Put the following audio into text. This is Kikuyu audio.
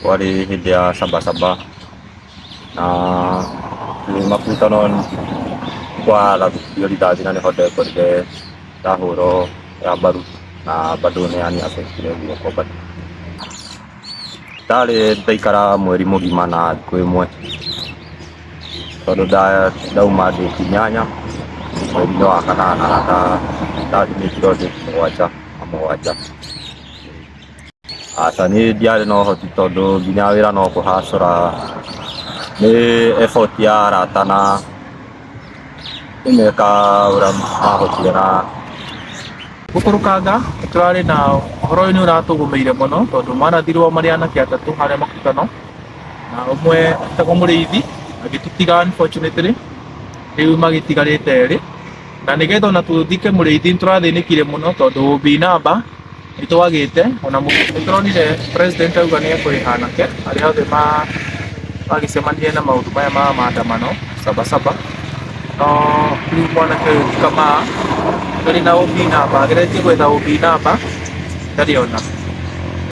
Kwarĩ hĩndĩ ya Sabasaba na twĩ makutano kwarathũkio rithathi na nĩho ndekorire ndahũrwo ya mbaru na bado nĩ yani affectire guoko bado. Ndarĩ ndaikara mweri mũgima na thikũ ĩmwe tondũ ndauma date 8 mweri-inĩ wa kanana na ndadimitirwo date 7 wa 7. Aca niĩ ndiarĩ na ũhoti tondũ nginya wĩra no kũhacũra nĩ effort ya arata na nĩmeka ũrĩa mahotire na Gũkũrũkanga nĩ tũrarĩ na ũhoro ũyũ nĩ ũratũgũmĩire mũno tondũ marathirwo marĩ anake atatũ harĩa makutano na ũmwe etagwo Mũrĩithi agĩtũtiga unfortunately, rĩu magĩtigarĩte erĩ na nĩgetha ona tũthike Mũrĩithi nĩ tũrathĩnĩkire mũno tondũ OB number nĩ twagĩte ona nĩ tũronire president auga nĩ ekũrĩha anake arĩa othe magĩcemanirie na maũndũ maya ma maandamano Sabasaba no rĩu mwanake ũyũ ti kamaa ndarĩ na OB number ageretie gwetha OB number ndarĩ ona.